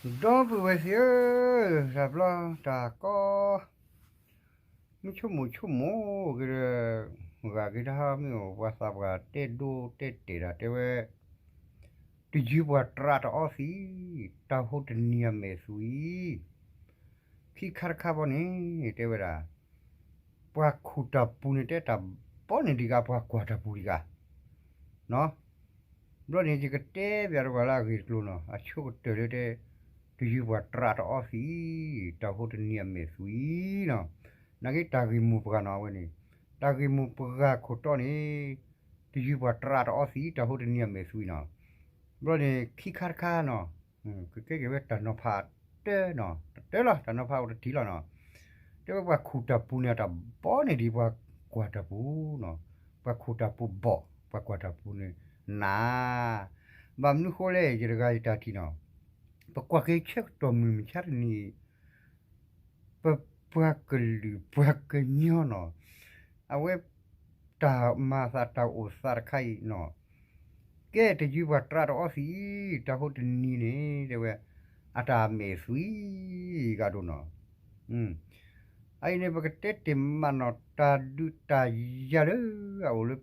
ဒီပုၢ်ဝဲၢ်သ့ၣ်ဧၢ, တၢ်ဘျီတၢ်ကီ မ့ၢ်ဆိကမိၣ်ဆိကမိၣ်က့ၤဒီး ဂာ်က့ၤတၢ်ဟါမ့ၢ်အိၣ် ပှၤသးပှၢ်တဲဒိတဲတဲာ်တၢ်တဲဝဲ တယုၢ်ပှၤတြးတအီသံး, တၢ်ဟိတနံၤအမဲာ်သွံၣ်အံၤ, ခံခါတခါဘီန့ၣ် တဲဝဲဒၣ် ပှၤခူၣ်တၢ်ပူၤန့ၣ် တဲတၢ်ဘီန့ၣ်ဒံးဂၤ ပှၤကွၢ်တၢ်ပူၤဒံးဂၤ ဘျီန့ၣ် ယကတဲပျးတကွၢ်လၢအဂ့ၢ်တကျိၤနီၤ, အဆိကတၢၢ်လၢတဲ တယုၢ်ပှၤတြးတအီသံး, တၢ်ဟိတနံၤအမဲာ်သွံၣ်နီၤ, နာ်က့တၢ်ဂ့ၢ်မိၢ်ပှၢ်နီၤ အဝဲန့ၣ်, တၢ်ဂ့ၢ်မိၢ်ပှၢ်ခိၣ်တီန့ၣ် တယုၢ်ပှၤတြးတအီသံး တၢ်ဟိတနံၤအမဲာ်သွံၣ်နီၤ, ဘျီန့ၣ် ခံခါတခါနီၤ, ကကဲက့ၤဝဲတၢ်နီၤဖးတၢနီၤ, တၢလီၤ တၢ်နီၤဖးအိၣ်တထံၣ်လီၤနီၤ, တဲဝဲပှၤခူၣ်တၢ်ပူၤန့ၣ် အတၢ်ဘီန့ၣ်ဒံးပှၤကွၢ်တၢ်ပူၤနီၤ, ပှၤခူၣ်တၢ်ပူၤဘီၣ် ပှၤကွၢ်တၢ်ပူၤန့ၣ် နး, ဘၣ်မနုၤဃိလဲၣ် ယတဂၤယတၢ်ထံၣ်နီၤ, ပကွၢ်က့ၤဆၢကတီၢ်မုၢ်မဆါတနံၤ ပပှၤကလုာ်ပှၤကညီနီၤ, အဝဲ တၢ်မၤသးတၢ်အိၣ်သးတခါအံၤနီၤ, ကဲတယုၢ်ပှၤတြးတအီသံး တၢ်ဟိတနံၤန့ၣ် တဲဝဲ အတၢ်မဲာ်သွံၣ်ဂၤဒိၣ်နီၤ, အအံၤန့ၣ် ပကတဲတ့ၢ်မးနီၤ တၢ်ဒုးတၢ်ယၤလၢအအိၣ်လၢ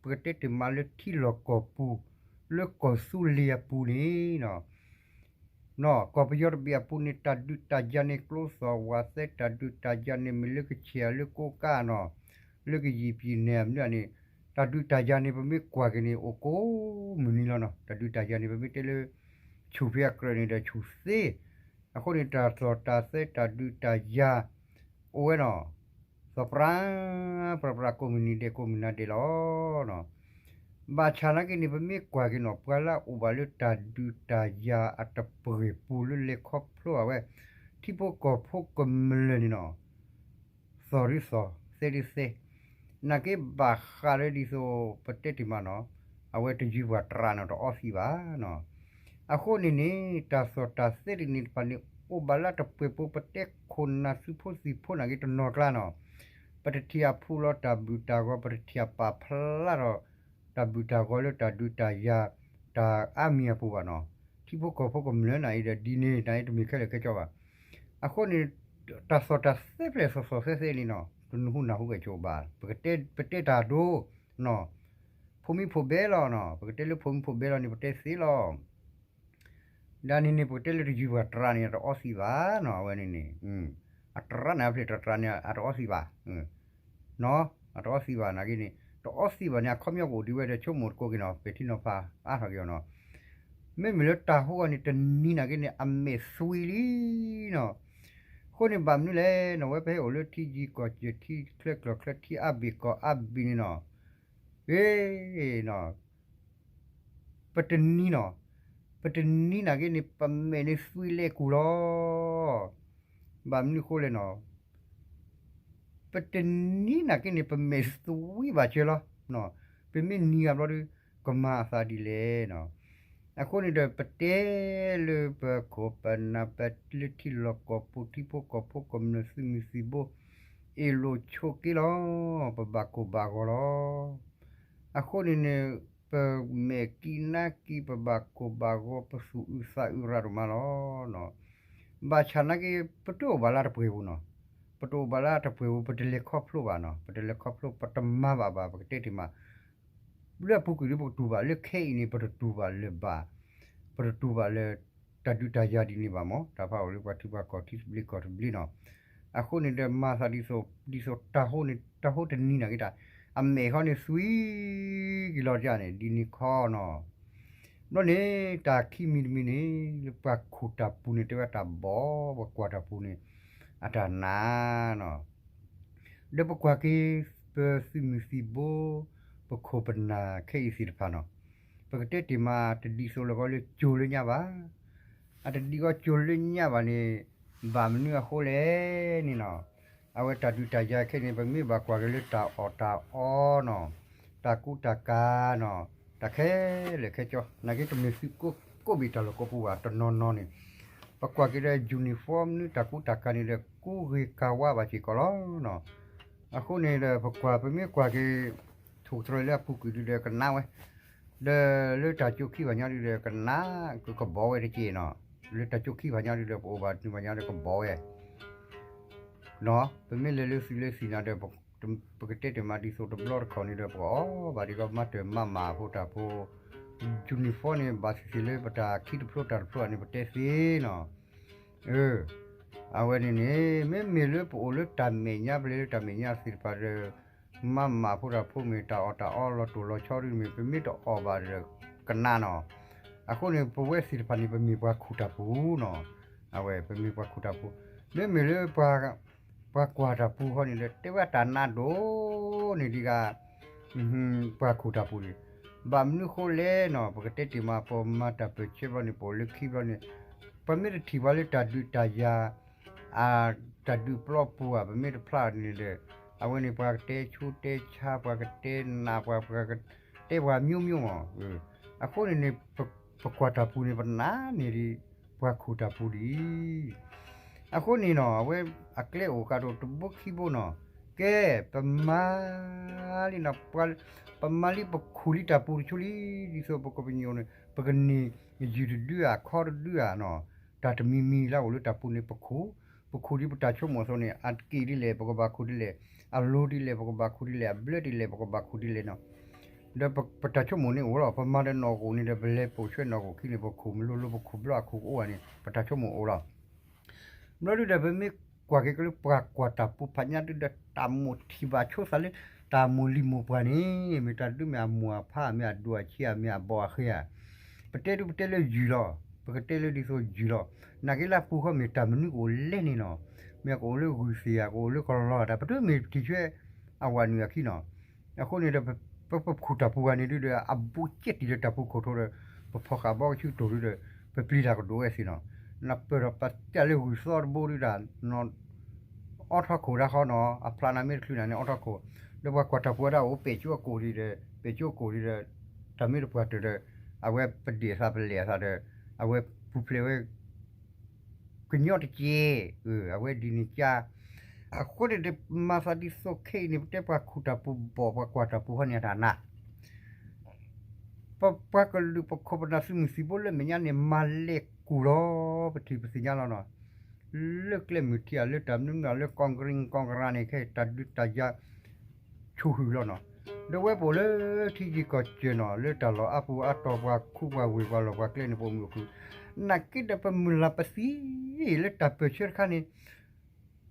ပကတဲတ့ၢ်မးလၢထံလီၢ်ကီၢ်ပူၤ လၢကီၢ်သူလ့ၤအပူၤန့ၣ်နီၤ နီၤ ကီၢ်ပယီၤတဘ့ၣ်အပူၤန့ၣ် တၢ်ဒုးတၢ်ယၤန့ၣ် ကျိသီၣ်ဝးသဲ တၢ်ဒုးတၢ်ယၤန့ၣ် မ့ၢ်လၢကချ့ၣ်လၢကိးကးနီၤ လၢကယံာ်ပံၤနဲၣ်အမနုၤန့ၣ် တၢ်ဒုးတၢ်ယၤန့ၣ် ပမ့ၢ်ကွၢ်က့ၤန့ၣ် အိၣ်ကိးမုၢ်နံၤလီၤနီၤ တၢ်ဒုးတၢ်ယၤန့ၣ် ပမ့ၢ်တဲလၢ ဆူၣ်ဖဲအကြၢးန့ၣ်ဒီးဆူၣ်သ့ အဃိန့ၣ် တၢ်သီၣ်တၢ်သဲတၢ်ဒုးတၢ်ယၤ အိၣ်ဝဲနီၤ သီၣ်ပြၢ ပြၢပြၢကိးမုၢ်နံၤဒဲးကိးမုၢ်နၤဒဲးလီၤ. ဘၣ်ဆၣ်နာ်က့န့ၣ် ပမ့ၢ်ကွၢ်က့ၤနီၤ ပှၤလၢအအိၣ်ဘၣ်လၢတၢ်ဒုးတၢ်ယၤအတပှဲၤပူၤလၢလဲၤခီဖျိအဝဲ ထံဖိကီၢ်ဖိကမျၢၢ်န့ၣ်နီၤ သီၣ်ဒုးသီၣ် သဲဒုးသဲ နာ်က့ဘၣ်ဃးလၢဒ်သိး ပတဲတ့ၢ်မးနီၤ အဝဲတယုၢ်ပှၤတြးနီၤ တအီသံးဘၣ်နီၤ. အဃိန့ၣ်န့ၣ် တၢ်သီၣ်တၢ်သဲတန့ၢ်တဖၣ်န့ၣ် အိၣ်ဘၣ်လၢတပှဲၤပူၤ ပတဲခိၣ်နၢ်သုးဖိသံၣ်ဖိနာ်က့တနီၤကျါနီၤ ပတထံၣ်အဖူလီၤတၢ်ဘုၣ်တၢ်ဂီၤ ပတထံၣ်အပာ်ဖျါထီၣ် တၢ်ဘုၣ်တၢ်ဂီၤလၢတၢ်ဒုးတၢ်ယၤ တၢ်အါမံၤအပူၤဘၣ်နီၤ. ထံဖိကီၢ်ဖိကမျၢၢ်နၤအံၤဒီးဒ်န့ၣ် နၤအံၤတမ့ၢ်ခဲလၢာ်ခဲဆ့ဘၣ်. အဃိန့ၣ် တၢ်သီၣ်တၢ်သဲဖျဲၣ်သီၣ်သီၣ်သဲသဲန့ၣ်နီၤ တနၢ်ဟူနၢ်ဟူကဲၣ်ဆိးဘၣ် ပတဲတၢ်ဒိနီၤ ဖိမံဖိဘဲလီၤနီၤ ပကတဲလၢဖိမံဖိဘဲလီၤန့ၣ် ပတဲသ့လီၤ ဒ်န့ၣ်န့ၣ် ပကတဲလၢတယုၢ်ပှၤတြးန့ၣ် အတအီသံးဘၣ်နီၤ အဝဲန့ၣ်န့ၣ် အတြးန့ၣ် အဖျဲၣ်တြးန့ၣ် အတအီသံးဘၣ် နီၤ အတအီသံးဘၣ်နာ်က့န့ၣ် တအီသံးဘၣ်န့ၣ် အခီပညီကအိၣ်ဒံးဝဲဒီးဆိကမိၣ်တကိးက့ၤနီၤ ပဲာ်ထံနီၤဖးအါထီၣ်က့ၤအီၤနီၤ မ့မ့ၢ်လၢတၢ်ဟိအီၤန့ၣ် တနံၤနာ်က့န့ၣ် အမဲာ်သွံလံနီၤ အဃိန့ၣ်ဘၣ်မနုၤလဲၣ်နီၤ ဝဲပဟဲအိၣ်လၢထံယံၤကီၢ်ယံၤ ထံချၢကီၢ်ချၢ ထံအါဘ့ၣ်ကီၢ်အါဘ့ၣ်န့ၣ်နီၤ ဂ့ၤနီၤ ပတနံၤနီၤ ပတနံၤနာ်က့န့ၣ် ပမဲာ်န့ၣ်သွံလဲၤကူၢ်လီၤ ဘၣ်မနုၤဃိလဲၣ်နီၤ ပတနံၤနာ်က့န့ၣ် ပမဲာ်သွံဘၣ်စၢၤလီၤ ပမ့ၢ်နံၤဂၤဘျီဒီး ကမၤအသးဒ်လဲၣ်နီၤ အဃိန့ၣ်ဒီး ပတဲလၢပခိၣ်ပနၢ် ပလၢထံလီၢ်ကီၢ်ပူၤ ထံဖိကီၢ်ဖိကမျၢၢ်သုးမုၢ်သံၣ်ဘိ အ့ၣ်လိာ်ဆိးက့လီၤ ပဘၣ်ကိၢ်ဘၣ်ဂီၤလီၤ အဃိန့ၣ်န့ၣ် ပမဲာ်ကံနါကံ ပဘၣ်ကိၢ်ဘၣ်ဂီၤ ပသူၣ်အုးသးအုးရၣ်ဒိၣ်မးလီၤ. ဘၣ်ဆၣ်နာ်က့ ပတအိၣ်ဘၣ်လၢတပှဲၤပူၤနီၤ, ပတအိၣ်ဘၣ်လၢတပှဲၤပူၤ ပတလဲၤခီဖျိဘၣ်နီၤ, ပတလဲၤခီဖျိ ပတမၤဘၣ်ဘၣ် ပကတဲတ့ၢ်မး လၢအပူၤကွံာ်ဒီး ပကတူၢ်ဘၣ်လၢခဲအံၤန့ၣ် ပတတူၢ်ဘၣ်လၢၤဘၣ်, ပတတူၢ်ဘၣ်လၢ တၢ်ဒုးတၢ်ယၤဒ်န့ၣ်ဘၣ်မး, တၢ်ဖးအိၣ်လၢပှၤထံပှၤကီၢ်ထံသဘျ့ကီၢ်သဘျ့နီၤ, အဃိန့ၣ်ဒီးမၤသးဒ်သိး ဒ်သိးတၢ်ဟိန့ၣ် တၢ်ဟိတနံၤနာ်က့တၢ် အမဲာ်ဃီန့ၣ်သွံက့ၤလီၤတၢ်န့ၣ် ဒ်န့ၣ်ခီနီၤ, ဘျီန့ၣ် တၢ်ခံမံၤတမံၤန့ၣ် လၢပှၤခိၣ်တၢ်ပူၤန့ၣ် တဲဝဲတၢ်ဘီၣ် ပှၤကွၢ်တၢ်ပူၤန့ၣ် အတၢ်နးနီၤ ဒီးပကွၢ်က့ၤ ပသုးမုၢ်သံၣ်ဘိ ပခိၣ်ပနၢ်ခဲအံၤသ့ၣ်တဖၣ်နီၤ, ပကတဲတ့ၢ်မး တဒ်သိးလၢၤဂီၤလၢကၠိၤလၢညါဘၣ်, အတဒ်ဂီၤကၠိၤလၢညါဘၣ်န့ၣ် ဘၣ်မနုၤအဃိလဲၣ်န့ၣ်နီၤ, အဝဲတၢ်ဒုးတၢ်ယၤခဲအံၤန့ၣ် ပမ့ၢ်ဘၣ်ကွၢ်က့ၤလၢတၢ်အီၣ်တၢ်အီနီၤ, တၢ်ကူတၢ်ကၤနီၤ, တၢ်ခဲလၢာ်ခဲဆ့ နာ်က့တမ့ၢ်သုးကိးဘ့ၣ်တၢ်လီၢ်ကိးပူၤဘၣ် တနီၤနီၤန့ၣ် ပကွၢ်က့ၤဒီး uniform မနုၤတၢ်ကူတၢ်ကၤန့ၣ်ဒီး ကူဂ့ၤကၤဝါဘၣ်စ့ၢ်ကီးလီၤနီၤ, အဃိန့ၣ်ဒီး ပကွၢ် ပမ့ၢ်ကွၢ်က့ၤ ထိၣ်ကတြီၤလၢအပူၤကွံာ်ဒုဒီးကနါဝဲ, ဒီးလၢတၢ်ကၠိခံဘၣ်ညီဒုဒီးကနါ ကကဘီဝဲတက့ၢ်နီၤ လၢတၢ်ကၠိခံဖးညါဒုဒီး ပအိၣ်ဘၣ်တနံၤဘၣ်ညါဒီးကဘီဝဲ ပမ့ၢ်လဲၤလၢသုးလၢသံၣ်နၤဒီး ပကတဲတ့ၢ်မးဒ်သိးတဘျီတခီၣ်န့ၣ်ဒီး ပကအီၣ်ဘၣ်ဒ်သိးမၤတၢ်မၤမၤအဖိတၢ်ဖိ uniform န့ၣ် ဘၣ်သ့ၣ်သ့ၣ်လၢပတၢ်ခံတဖျိတၢ်တဖျိန့ၣ် ပတဲသ့နီၤ. အဝဲန့ၣ်န့ၣ် မ့မ့ၢ်လၢပအိၣ်လၢတၢ်မဲာ်ညါ ပလဲၤလၢတၢ်မဲာ်ညါသ့ၣ်တဖၣ်ဒီး မၤမၤဖိတၢ်ဖိမ့ၢ်တၢ်အီၣ်တၢ်အီလီၤတိၢ်လီၤဆီဒ်မ့ၢ် ပမ့ၢ်တအီၣ်ဘၣ်ဒီးကနးနီၤ. အဃိန့ၣ် ပဝဲသ့ၣ်တဖၣ်န့ၣ် ပမ့ၢ်ပှၤခိၣ်တၢ်ပူၤနီၤ. အဝဲပမ့ၢ်ပှၤခိၣ်တၢ်ပူၤ မ့မ့ၢ်လၢ ပှၤကွၢ်တၢ်ပူၤဃီန့ၣ်ဒီး တဲဝဲတၢ်နးဒိၣ်န့ၣ်ဒ်ဂၤ ပှၤခိၣ်တၢ်ပူၤန့ၣ် ဘၣ်မနုၤဃိလဲၣ်နီၤ ပကတဲတ့ၢ်မး ပမၤတၢ်ပၢၢ်ဆၢဘျီန့ၣ် ပအိၣ်လၢခံဘျီန့ၣ် ပမ့ၢ်တထံၣ်ပှၤလၢတၢ်ဒုးတၢ်ယၤ တၢ်ဒုးပျီပူၤဧါ ပမ့ၢ်တဖျါန့ၣ်ဒီး အဝဲန့ၣ်ပှၤကတဲဆူတဲဆါ ပှၤကတဲနး ပှၤကတဲပှၤမျိုးမျိုးမး အဃိန့ၣ်န့ၣ် ပကွၢ်တၢ်ပူၤန့ၣ် ပနာ်န့ၢ်ဒံး ပှၤခိၣ်တၢ်ပူၤဒံး အဃိန့ၣ်နီၤ အဝဲအကျဲအိၣ်ဃာ်ဒီးတဘိခံဘိနီၤ ကဲ ပမၤလံနီၤ ပမၤလံပခိၣ်လံတၢ်ပူၤတဆိလံ ဒ်သိးပကပညိၣ်န့ၣ် ပကန့ၢ်ယုၢ်တဒုဧါ ခီတဒုဧါနီၤ တၢ်တမံၤမံၤလၢအိၣ်လၢတၢ်ပူၤန့ၣ် ပခိၣ် ပခိၣ်ဒ်ပတၢ်ဆိကမိၣ်အသိးန့ၣ် အတက့ၢ်ဒ်လဲၣ် ပကဘၣ်ခိၣ်ဒ်လဲၣ် အလိၤဒ်လဲၣ် ပကဘၣ်ခိၣ်ဒ်လဲၣ် အဘျၢဒ်လဲၣ် ပကဘၣ်ခိၣ်ဒ်လဲၣ်နီၤ ဒီးပတၢ်ဆိကမိၣ်န့ၣ်အိၣ်လီၤ ပမၤဒီးနီၣ်ဂိၣ်န့ၣ်ဒီး ပလဲၤပိာ်ဆွဲနီၣ်ဂိၣ်ခံန့ၣ် ပခိၣ်မလိၤလိၤ ပခိၣ်ဘျီအခိၣ်ကအိၣ်ဧါန့ၣ် ပတၢ်ဆိကမိၣ်အိၣ်လီၤ ဘျီဒုဒီး ပမ့ၢ်ကွၢ်က့ၤကလၢပှၤကွၢ်တၢ်ပူၤဖးညါဒုဒီး တၢ်မိၣ်ထံၣ်ဘၣ်ဆိသးလၢ တၢ်မိၢ်လံၤမိၢ်ပှၢ်န့ၣ် မ့ၢ်တၢ်ဒုးမ့ၢ်အမိၢ်အဖါ မ့ၢ်အဒိၣ်အဆံး မ့ၢ်အဘီအဃ့ဧါ ပတဲဒုပတဲလၢယုၢ်လီၤ ပကတဲလၢဒ်သိးယုၢ်လီၤ နာ်က့လၢအပူၤဃီမ့ၢ်တၢ်မနုၤကအိၣ်လဲၣ်န့ၣ်နီၤ မ့ၢ်ကအိၣ်လၢဂုၢ်သ့ၣ်ဧါ ကအိၣ်လၢကလီၤတၢ် ပတမ့ၢ်ထံၣ်ဆွဲ အဝဲနုာ်အခံနီၤ အဃိန့ၣ်ဒီး ပပခိၣ်တၢ်ပူၤဂၤန့ၣ်ဒုဒီး အဘူးကဲတံၢ်လၢတၢ်ပူၤခိၣ်ထိဒီး ပဖီၣ်ဃာ်ဘီကဆူကတိၢ်ဒုဒီး ပပျံၤတၢ်ကဒိၣ်ဝဲသ့ၣ်နီၤ နပၢၢ်ဒီးပတဲလၢဂုၢ်သီတဘိဒုတၢ် အီထီၣ်ခိၣ်ဒၣ်ဃီနီၤ အဖျါနၤမ့ၢ်တချုးနၤန့ၣ် အီထီၣ်ခိၣ် ဒီးပှၤကွၢ်တၢ်ပူၤဝဲဒၣ်အိၣ်ပဲာ်ကၠိအကိၣ်ဒံးဒီး ပဲာ်ကၠိအကိၣ်ဒံးဒီး တၢ်မ့ၢ်တပှၢ်တၢၢ်ဒီး အဝဲပဒ့ၣ်အသးပလဲၣ်အသးဒီး အဝဲပူၤဖျဲးဝဲ ကညီတက့ၢ် အဝဲဒ်န့ၣ်ကါ အဃိန့ၣ်ဒီး မၤသးဒ်သိးခဲအံၤန့ၣ် ပတဲပှၤခိၣ်တၢ်ပူၤဘီၣ် ပှၤကွၢ်တၢ်ပူၤဃီန့ၣ်အတၢ်နါ ပပှၤကလုာ်ပခိၣ်ပနၢ်သုးမုၢ်သံၣ်ဘိလၢမဲာ်ညါန့ၣ် မၤလဲၤကူၣ်လီၤ ပထံၣ်ပသ့ၣ်ညါလီၤနီၤ လၢကျဲမုၢ်ထံဧါ လၢတၢ်မနုၤမနုၤ လၢကီၢ်ကရံၣ်ကီၢ်ကရၢန့ၣ် ခဲအံၤတၢ်ဒုးတၢ်ယၤ ဆူၣ်ဟုၣ်လီၤနီၤ ဒီးဝဲပအိၣ်လၢထံကံၢ်ကီၢ်စၢၤနီၤ လၢတၢ်လီၢ်အါပူၤအါတီၤ ပှၤခူပှၤဝ့ၢ်ပှၤလီၢ်ပှၤကျဲန့ၣ် ပအိၣ်မုာ်အိၣ်ခုၣ် နာ်က့ဒီးပမုၢ်လၢ်ပသံ လၢတၢ်ပၢၢ်ဆၢတခါန့ၣ်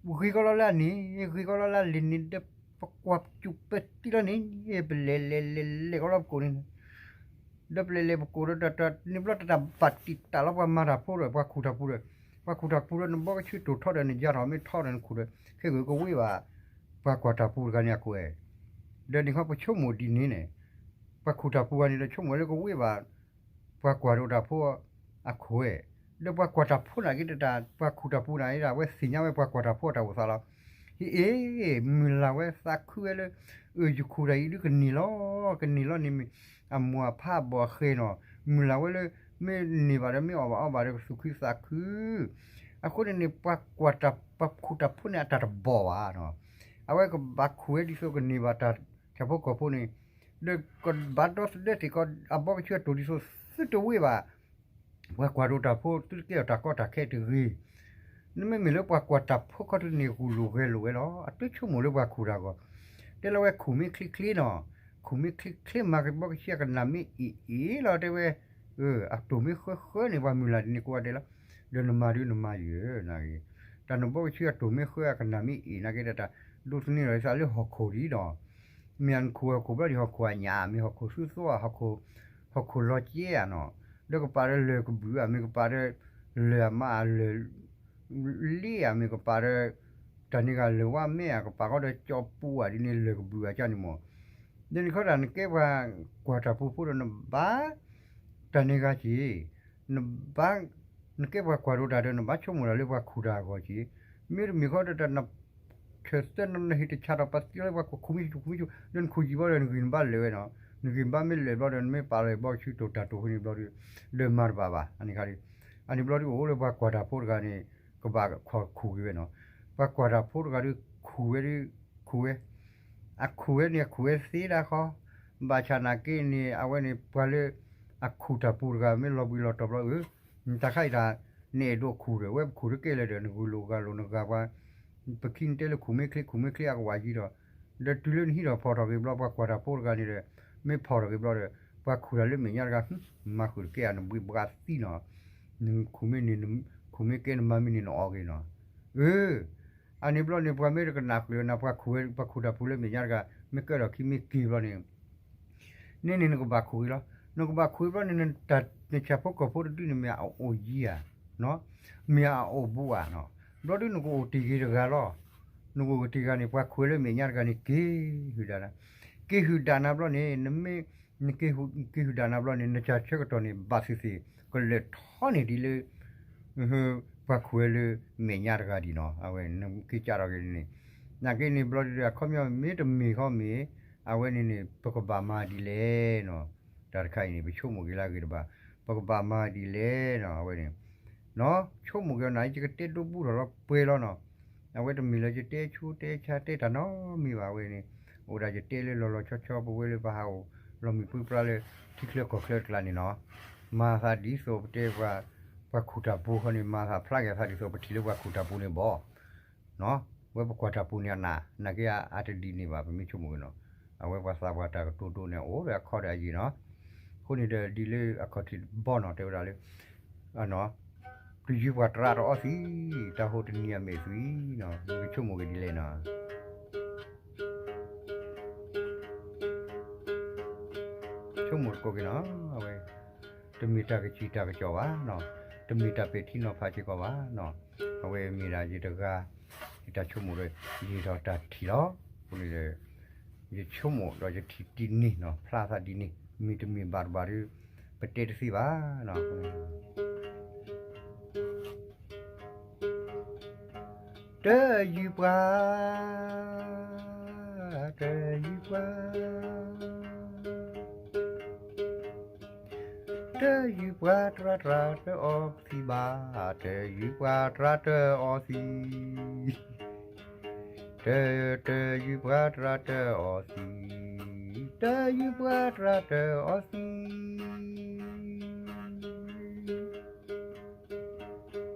ဂ့ၤကီလီၤလၢအန့ၣ် ဂ့ၤကီလီၤလၢအလံာ်န့ၣ်ဒီး ပကွၢ်စူၣ်ပတံလီၤန့ၣ် ပလဲၤလဲၤလဲၤလဲၤကီလီၤပကိၣ်န့ၣ် ဒီးပလဲၤလဲၤပကိၣ်ဒီး တၢ်န့ၣ်ဘျီတၢ်ဘၣ်တံာ်တာ်လီၤပှၤမၤတၢ်ဖိဒီး ပှၤခိၣ်တၢ်ပူၤဒီး ပှၤခိၣ်တၢ်ပူၤဒီး နဘီကဆူတိၢ်ထီဒီး နယါထီၣ်မ့ၢ်ထီဒီးနခိၣ်ဒီး ခဲဂ့ၤကဝ့ၢ်ဘၣ် ပှၤကွၢ်တၢ်ပူၤတဂၤန့ၣ်အခိၣ်အဲၣ် ဒီးန့ၣ်ခီပဆိကမိၣ်ဒ်န့ၣ်န့ၣ် ပှၤခိၣ်တၢ်ပူၤတဂၤန့ၣ်ဒီး ဆိကမိၣ်လၢကဝ့ၢ်ဘၣ် ပှၤကွၢ်တၢ်ဖိအခိၣ်အဲၣ် ဒီးပှၤကွၢ်တၢ်ဖိနာ်က့တတၢ် ပှၤခိၣ်တၢ်ပူၤန့ၣ်ဒၣ် အဝဲသ့ၣ်ညါဝဲပှၤကွၢ်တၢ်ဖိအတၢ်အိၣ်သးလီၤ. ဟ့ၣ်အ့ၣ် မုၢ်လၢ်ဝဲသးခုဝဲလၢ အၢ ယခိၣ်တၢ်အံၤဒုကန့ၢ်လီၤ ကန့ၢ်လီၤန့ၣ်မ့ၢ် အမိၢ်အဖါအဘီၣ်အဃဲၤနီၤ မုၢ်လၢ်ဝဲလၢ မ့ၢ်န့ၢ်ဘၣ်ဒီး မ့ၢ်အီၣ်ဘၣ်အီဘၣ်ဒီး ကသူၣ်ခုသးခု အဃိန့ၣ်န့ၣ် ပှၤကွၢ်တၢ် ပှၤခိၣ်တၢ်ဖိန့ၣ် အတၢ်တဘီၣ်ဘၣ်နီၤ အဝဲကဘၣ်ခိၣ်ဝဲဒ်သိးကန့ၢ်ဘၣ်တၢ်ဆၣ်ဖိကီၢ်ဖိန့ၣ် ဒီးကဘၣ်ဒီသဒၢသ့ၣ်ကီး အဘီကဆူအတိၢ်ဒ်သိးသုတဝ့ၢ်ဘၣ် ပှၤကွၢ်တၢ်ဖိ သုတကဲအီၤတၢ်ကီတၢ်ခဲတဂ့ၤ နမ့မ့ၢ်လၢပှၤကွၢ်တၢ်ဖိခီတန့ၢ် ဂုာ်လိာ်ဂဲၤလိာ်ဝဲလီၤ. အတဆိကမိၣ်လၢပှၤခိၣ်တၢ်ဂီၢ် တဲလီၤဝဲခိၣ်မ့ၢ်ချ့ချ့နီၤ ခိၣ်မ့ၢ်ချ့ချ့ မၤကဘီကဆူအကနၣ်မ့ၢ်အ့ၣ်အ့ၣ်လီၤ တဲဝဲ အတိၢ်မ့ၢ်ဃၢဃၢန့ၣ် ပှၤမုၢ်လၢ်ဒ်န့ၣ် ကိးဂၤဒဲးလီၤ. ဒီးနမၤဒုးနမၤယဲၢ် တၢ်နဘီကဆူအတိၢ်မ့ၢ်ဃၢအကနၣ်မ့ၢ်အ့ၣ်နာ်က့ဒီး တၢ်ဒိးသန့ၤလီၤသးလၢဟီၣ်ခိၣ်ဒ်ဒီး မ့ၢ်အနခိၣ်ဟီၣ်ခိၣ်ဘျီဒ်ဟီၣ်ခိၣ်အညၣ် မ့ၢ်ဟီၣ်ခိၣ်သူသိ ဟီၣ်ခိၣ်လီၤကဲဧါနီၤ ဒီးကပာ်ဒီးလၢၢ်ကဘုၣ်ဧါ မ့ၢ်ကပာ်ဒီး လၢၢ်အမါလၢၢ် လ့ဧါ မ့ၢ်ကပာ်ဒီး တၢ်န့ၢ်ဂၤလၢၢ်ဝါမဲဧါ ကပာ်ဃီဒီးကၠီပူဧါ ဒ်န့ၣ်လၢၢ်ကဘုၣ်ဧါကၢ်န့ၣ်မး ဒီးန့ၣ်ခီတၢ်နကဲပှၤကွၢ်တၢ်ဖိဖိဒီးနဘၣ် တၢ်န့ၢ်ဂၤက့ၤ နဘၣ် နကဲပှၤကွၢ်ဒိၣ်တၢ်ဒီး နဘၣ်ဆိကမိၣ်တၢ်လၢပှၤခိၣ်တၢ်အဂီၢ်က့ၤ မ့တမ့ၢ်ဃီဒီးတၢ်န ဆၢသၢနဟ့ၣ်တဆးထီၣ်ပသံလၢပှၤခိၣ်မံၤခိၣ်မံၤ ဒီးနခိၣ်ကံၤဘီဒီး နဂံၢ်နဘါလၢာ်ဝဲနီၤ နဂံၢ်နဘါမ့ၢ်လၢာ်ဘျီဒီး နမ့ၢ်ပာ်လီၤဘီကဆူတိၢ်တၢ်တိၢ်ဃီန့ၣ်ဘျီဒီး ဒီးမၤတဘၣ်ဘၣ် အန့ၣ်ခါဒီး အန့ၣ်ဘျီဒီးအိၣ်လၢပှၤကွၢ်တၢ်ဖိတဂၤန့ၣ် ကဘၣ်ခိၣ်က့ၤဝဲနီၤ ပှၤကွၢ်တၢ်ဖိတဂၤဒီး ခိၣ်ဝဲဒီး ခိၣ်ဝဲ အခိၣ်ဝဲန့ၣ် အခိၣ်ဝဲသ့ဒၣ်ဃီ ဘၣ်ဆၣ်နာ်က့န့ၣ် အဝဲန့ၣ် ပှၤလၢ အခိၣ်တၢ်ပူၤတဂၤ မ့ၢ်လီၤဘှံးလီၤတီၤဘျီ အၢ တၢ်ခါအံၤတၢ် နအဲၣ်ဒိးခူၣ်ဒီး ဝဲပခူၣ်တကဲလၢၤဒီး နဂုာ်လိာ်ဂၤလိာ်နဂၤပှၤ ပခံနတဲလၢခူၣ်မ့ၢ်ချ့ ခူၣ်မ့ၢ်ချ့အကဝၤယံၤဒီး ဒီးတုၤလၢနဟံးထီၣ်ဖီၣ်ထီၣ်က့ၤဘျီ ပှၤကွၢ်တၢ်ဖိတဂၤန့ၣ်ဒီး မ့ၢ်ဖီၣ်ထီၣ်က့ၤဘျီဒီး ပှၤခူၣ်တၢ်လၢမဲာ်ညါတဂၤ မၤဃုာ်တကဲဧါ နဘှံးဘှါသံနီၤ နခူၣ်မ့ၢ်န့ၣ် ခူၣ်မ့ၢ်ကဲနမၤမ့ၢ်န့ၣ်နအီၣ်က့ၤနီၤ အၢ အန့ၣ်ဘျီန့ၣ် ပှၤမ့ၢ်တကနၣ်ဃုာ်လၢနၤ ပှၤခူၣ်ဝဲ ပှၤခူၣ်တၢ်ပူၤလၢမဲာ်ညါတဂၤ မ့ၢ်ကဲထီၣ်ခံမ့ၢ်က့ၤဘျီန့ၣ် န့ၣ်န့ၣ်နကဘၣ်ခူၣ်က့ၤလီၤ. နကဘၣ်ခူၣ်က့ၤဘျီန့ၣ် နဆၣ်ဖိကီၢ်ဖိတဒုန့ၣ်မ့ၢ်အအိၣ်ယံၤဧါ, မ့ၢ်အအိၣ်ဘူးဧါနီၤ. ဘျီဒုနကအိၣ်တ့ၢ်က့ၤတဂၤလီၤ. နကအိၣ်က့ၤတ့ၢ်ဂၤန့ၣ် ပှၤခူၣ်ဝဲလၢမဲာ်ညါတဂၤန့ၣ် က့ၤဟုၣ်ဒၣ်နၤ, က့ၤဟုၣ်ဒၣ်နၤဘျီန့ၣ် နမ့ၢ် နက့ၤဟုၣ်ဒၣ်နၤဘျီန့ၣ် နဆၣ်ဆၢကတီၢ်န့ၣ် ဘၣ်သ့ၣ်သ့ၣ် ကလၢာ်ထီန့ၢ်ဒ်လၢ ပှၤခူၣ်ဝဲလၢမဲာ်ညါတဂၤဒံးနီၤ. အဝဲနက့ၤကးထီၣ်က့ၤန့ၣ် နာ်က့န့ၣ်ဘျီဒုအခီပညီမ့ၢ်တမ့ၢ်ဃီမ့ၢ် အဝဲန့ၣ်န့ၣ် ပကဘၣ်မၤဒ်လဲၣ်နီၤ. တၢ်တခါအံၤန့ၣ် ပဆိကမိၣ်က့ၤလၢအဂ့ၤတဘၣ်, ပကဘၣ်မၤဒ်လဲၣ်နီၤ. အဝဲန့ၣ် ဆိကမိၣ်က့ၤနၤ ယကတဲဒိဘူးထီၣ်လီၤပှဲၤလီၤနီၤ. အဝဲတမ့ၢ်လၢယတဲဆူတဲဆါတဲတၢ်နီတမံၤဘၣ် အဝဲန့ၣ် အိၣ်ဒၣ်ယတဲလၢလီၤလီၤဆီဆီ ပဝဲလၢပဟးအိၣ် လီၤမုၢ်ပြံပြါလၢ ထံချၢကီၢ်ချၢတကျါန့ၣ်နီၤ. မၤသးဒ်သိးပတဲ ပှၤခူၣ်တၢ်ပူၤဃီန့ၣ် မၤသးဖျါက့ၤသးဒ်သိးပထံၣ်လၢပှၤခူၣ်တၢ်ပူၤန့ၣ်ဘၣ် ပှၤကွၢ်တၢ်ပူၤန့ၣ်အနး နာ်က့အါတဒ်န့ၣ်ဘၣ် ပမ့ၢ်ဆိကမိၣ်က့ၤနီၤ. အဝဲပှၤသးပှၢ်တၢ်ကတိၤဒိန့ၣ် အိၣ်ဒီးအခီဒီးအယံၤနီၤ. အဃိန့ၣ်ဒီးဒ်လၢအခီၣ်ထံးတဘီနီၤ တဲဝဲဒၣ်လၢ တယုၢ်ပှၤတြးတအီသံး, တၢ်ဟိတနံၤအမဲာ်သွံၣ်နီၤ. နကဆိကမိၣ်က့ၤဒ်လဲၣ်နီၤ. ဆိကမိၣ်တကိးက့ၤနီၤ အဝဲ တမ့ၢ်တၢ်ကစံၣ်တၢ်ကစီၣ်ဘၣ်နီၤ, တမ့ၢ်တၢ်ပဲာ်ထံနီၤဖးစ့ၢ်ကီးဘၣ်နီၤ. အဝဲမ့ၢ်ဒၣ်ယတဂၤ ယတၢ်ဆိကမိၣ်ဒီး ယံာ်ထီၣ်တၢ်ထံၣ်လီၤ. အဃိန့ၣ်ဒီး ယဆိကမိၣ်ဒီးယထံၣ်ဒ်န့ၣ်နီၤ ဖျါသးဒ်န့ၣ် မ့ၢ်တမ့ၢ်ဘၣ်တဘၣ်ဒီး ပတဲတသ့ဘၣ်နီၤ. တယုၢ်ပှၤ တယုၢ်ပှၤ တယုၢ်ပှၤတြးတြးတအီသံးဘၣ်, တယုၢ်ပှၤတြးတအီသံး, တ တယုၢ်ပှၤတြးတအီသံး, တယုၢ်ပှၤတြးတအီသံ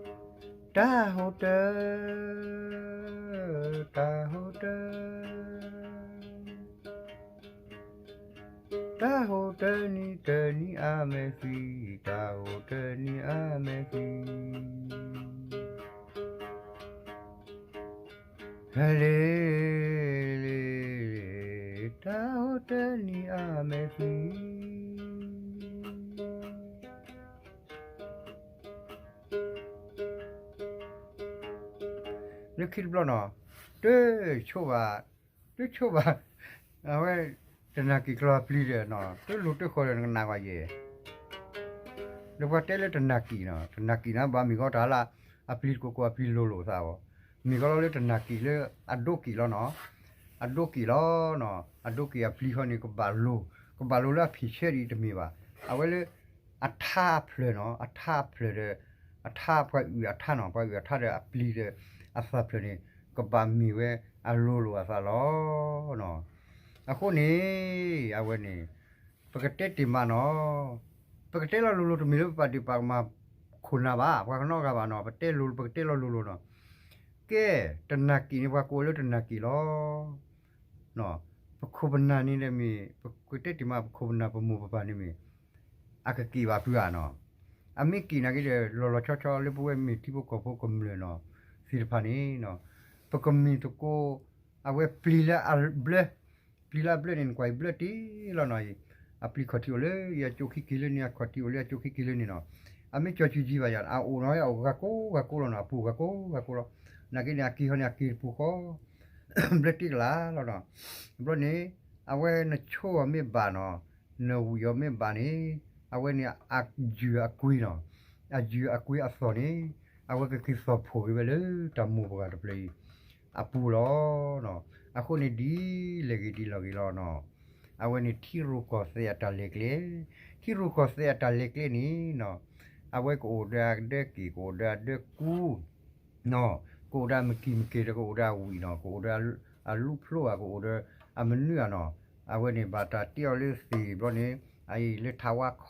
း. တၢ်ဟိတၢ်, တၢ်ဟိတၢ်, တၢ်ဟိတၢ်နံၤတနံၤအမဲာ်သွံၣ်, တၢ်ဟိတၢ်နံၤအမဲာ်သွံၣ်, ဟဲလ့ တၢ်ဟိတၢ်နံၤအမဲာ်သွံၣ်. လၢခံတဘျီနီၤ, တဆိဘၣ်, တဆိဘၣ်, အဝဲ တနၢ်ကံၣ်ကျီၤအပျံၤဒီးနီၤ တလိၤတဃီၤဒီးနကနၣ်ဂီၤယဲၢ်, ဒီးပှၤတဲလၢတနၢ်ကံၣ်နီၤ တနၢ်ကံၣ်န့ၣ် ဘၣ်မ့ၢ်ဃီတၢ်လၢ အပျံၤတကိးကိးအပျံၤလိၤလိာ်သးဘၣ်, မ့ၢ်ဃီလီၤလၢတနၢ်ကံၣ်လၢအဒိကံၣ်လီၤနီၤ, အဒိကံၣ်အပျံၤဃီန့ၣ် ကဘၣ်လိၤ, ကဘၣ်လိၤလၢအဖံးဆဲဒ်အံၤတမ့ၢ်ဘၣ်, အဝဲလၢ အထါအဖျၢၣ်နီၤ အထါအဖျၢၣ်ဒီး အထါပှၤအုၣ်အထါနီၤ ပှၤအုၣ်အထါဒီးအပျံၤဒီး အသၣ်ဖျၢၣ်န့ၣ် ကဘၣ်မ့ၢ်ဝဲအလိၤလိာ်အသးလီၤ. အဃိန့ၣ် အဝဲန့ၣ် ပကတဲတ့ၢ်မးနီၤ, ပကတဲလီၤလိၤလိၤတမ့ၢ်လၢပပာ်ဒ့ၣ်ပာ်ကမၣ်ခိၣ်နၢ်ဘၣ် ပှၤကနီတဂၤဘၣ်နီၤ ပတဲလိၤ ပကတဲလီၤလိၤလိၤနီၤ, ကဲ တနၢ်ကံၣ်န့ၣ်ပှၤကိးလၢတနၢ်ကံၣ်လီၤ. ပခိၣ်ပနၢ်န့ၣ်ဒီးမ့ၢ် ပကတဲတ့ၢ်မး ပခိၣ်ပနၢ်ပမိၢ်ပပၢ်န့ၣ်မ့ၢ် အကက့ၤဘၣ်ဖုဂၤနီၤ, အမ့ၢ်က့ၤနာ်က့ဒီး လီၤလီၤဆီဆီလၢပဝဲမ့ၢ်ထံဖိကီၢ်ဖိကမျၢၢ်နီၤ သ့ၣ်တဖၣ်န့ၣ်နီၤ, ပကမ့ၢ်သကိး အဝဲပျံၤလၢအဘျၢ ပျံၤလၢအဘျၢန့ၣ် နကွၢ်အံၤဘျၢတ့ၢ်လီၤနီၤ, အပျံၤခီၣ်ထံးအိၣ်လၢအကၠိခံက့ၤလၢန့ၣ် အခီၣ်ထံးအိၣ်လၢအကၠိခံက့ၤလၢန့ၣ်နီၤ, အမ့ၢ်ကၠီၤစုၤကံဘၣ်ယၤ အအိၣ်နီၤ အအိၣ်ဂၤကိးဂၤကိးလီၤနီၤ အပူၤဂၤကိးဂၤကိးလီၤ, နာ်က့န့ၣ် အက့ၤဟီန့ၣ် အက့ၤတပူၤဃီ ဘျၢတ့ၢ်ကလာ်လီၤနီၤ, ဘျီန့ၣ် အဝဲနဆိၣ်အီၤမ့ၢ်ဘၣ်နီၤ, နဝံၣ်အီၤမ့ၢ်ဘၣ်န့ၣ်, အဝဲန့ၣ်အယုၢ်အကွ့နီၤ, အယုၢ်အကွ့အသီၣ်န့ၣ်, အဝဲကက့ၤသီၣ်ဖှိၣ်က့ၤဝဲလၢတၢ်မိၢ်ပှၢ်တဖျၢၣ်အံၤ အပူၤလီၤ. အဃိန့ၣ်ဒ်လဲၣ်ဂ့ၤဒ်လဲၣ်ဂ့ၤလီၤနီၤ, အဝဲန့ၣ်ထံရူၢ်ကီၢ်သဲးအတၢ်လဲၤကျဲ, ထံရူၢ်ကီၢ်သဲးအတၢ်လဲၤကျဲန့ၣ်နီၤ, အဝဲကအိၣ်ဒီးအဒၢက့ၤ ကအိၣ်ဒီးအဒၢကူ နီၤ, ကအိၣ်ဒီးအမုၢ်ကံၢ်မုၢ်ကဲၤဒီး ကအိၣ်ဒီးအဝံၣ်နီၤ, ကအိၣ်ဒီးအလူဖျိဧါ, ကအိၣ်ဒီးအမနုၤဧါနီၤ, အဝဲန့ၣ်ဘၣ်တၢ်တ့အီၤလၢသ့ၣ်ဘျီန့ၣ်, အအံၤလၢထးဝါခ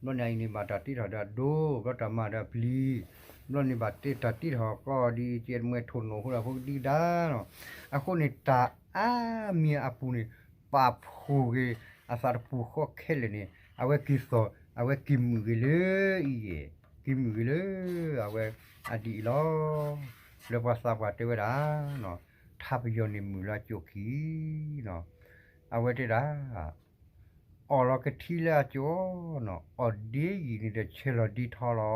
ီ, ဘျီန့ၣ်အံၤန့ၣ်ဘၣ်တၢ်တ့ထီၣ်ဒီးအဒိ, ဘျီတၢ်မၤဒီးအပျံၤ, ဘျီန့ၣ်ဘၣ်တ့တၢ်တ့ထီၣ်ကီၢ်ဒ်ကဲတမှဲထိၣ်နိၣ်ဖိဒၣ်ဖိကဒံကဒါလီၤ. အဃိန့ၣ် တၢ်အါမံၤအပူၤန့ၣ် ပာ်ဖှိၣ်က့ၤအသးတပူၤဃီခဲလၢာ်န့ၣ် အဝဲက့ၤသီၣ် အဝဲက့ၤမုာ်က့ၤလၢအံၤယဲၢ်, က့ၤမုာ်က့ၤလၢ အဝဲအဒ်အံၤလီၤ. လၢပှၤသးပှၢ်တဲဝဲဒၣ် ထါပယီၤန့ၣ်မုာ်လၢအကၠိၣ်ခံ အဝဲတဲဒၣ် အီၣ်လီၤကထံလၢအကၠိၣ်နီၤ, အီၣ်ဒ့ယံာ်န့ၣ်ဒီးဆဲးလီၤဒ့ထီလီၤ.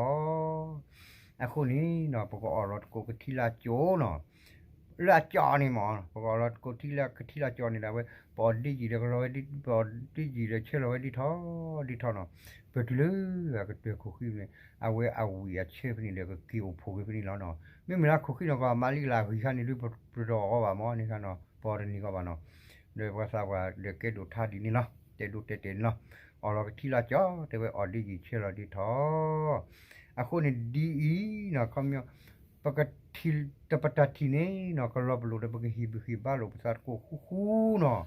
အဃိန့ၣ်နီၤ ပကအီၣ်လီၤသကိးကထံလၢအကၠိၣ်နီၤ, လၢအကၠိၣ်န့ၣ်မ့ၢ် ပကအီၣ်လီၤသကိးကထံလၢအကၠိၣ်န့ၣ်ဒီး အဝဲ ပအီၣ်ဒ့ယံာ်ဒီးကလီၤဝဲဒ့, ပအီၣ်ဒ့ယံာ်ဒီးဆဲးလီၤဝဲဒ့ထီ, ဒ့ထီနီၤ. ပတုၤလၢအကတၢၢ်ခိၣ်ဃံန့ၣ် အဝဲအဝံၣ်အဆၢဖဲန့ၣ်ဒီးကက့ၤအိၣ်ဖှိၣ်က့ၤဖဲန့ၣ်လီၤနီၤ. မ့မ့ၢ်လၢခိၣ်ဃံနီၤ ကီၢ်မၤလံကလၢအဂံၢ်ခါန့ၣ်ဒုး ပတအီၣ်အီၤဘၣ်မ့ၢ်န့ၣ်ခါနီၤ ပအီၣ်တန့ၢ်ကီးဘၣ်နီၤ. ဒီးပှၤသးပှၢ်ဒီးကဲဒိၣ်ထါဒ်န့ၣ်လီၤ, တဲဒိတဲတဲန့ၣ်လီၤ. အီၣ်လီၤကထံလၢကၠိၣ် တဲဝဲအီၣ်ဒ့ယံာ်ဆဲးလီၤဒ့ထီ. အဃိန့ၣ်ဒ်အံၤနီၤ ခီပညီ ပကထံၣ် တပတၢ်ထံၣ်န့ၣ်နီၤ ကလီၤပလိာ်ဒီး ပကဟ့ၣ်ဘုၣ်ဟ့ၣ်ဘါလိာ်ပသးသကိးဃူဃူနီၤ.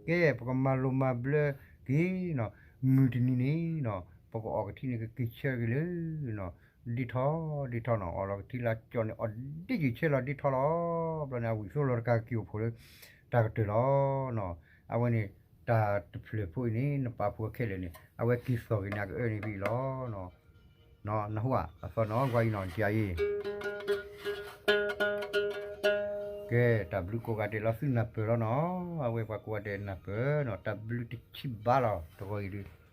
ကဲ ပကမၤလိမၤဘျၢက့ၤနီၤ, မုၢ်တနံၤန့ၣ်နီၤ ပကအီၣ်ကထံန့ၣ် ကက့ၤဆၢက့ၤလၢ ဒ့ထီဒ့ထီနီၤ. အီၣ်လီၤကထံလၢကၠိၣ်န့ၣ် အီၣ်ဒ့ယံာ်ဆဲးလီၤဒ့ထီလီၤ. ဘျီန့ၣ် အဝံၣ်သိလီၤတကးကက့ၤအိၣ်ဖှိၣ်လၢတၢ်ကတၢၢ်လီၤနီၤ. အဝဲန့ၣ် တၢ်တဖျၢၣ်ဖိအံၤန့ၣ် နပာ်ဖှိၣ်ခဲလၢာ်န့ၣ် အဝဲက့ၤသီၣ်က့ၤန့ၣ် အကအၢန့ၣ်ဖဲအံၤလီၤ. နၢ်ဟူဧါ, အသီနီၤ ကွၢ်အံၤနီၤ ကယၤအံၤ ကဲ တၢ်ဘျုးကိးဂၤဒဲးလီၤ သုနၢ်ပၢၢ်လီၤနီၤ. အဝဲပှၤကိးဂၤဒဲးနၢ်ပၢၢ်နီၤ တၢ်ဘျုးတဆံးဘၣ်လီၤ တဂီၤအံၤဒုး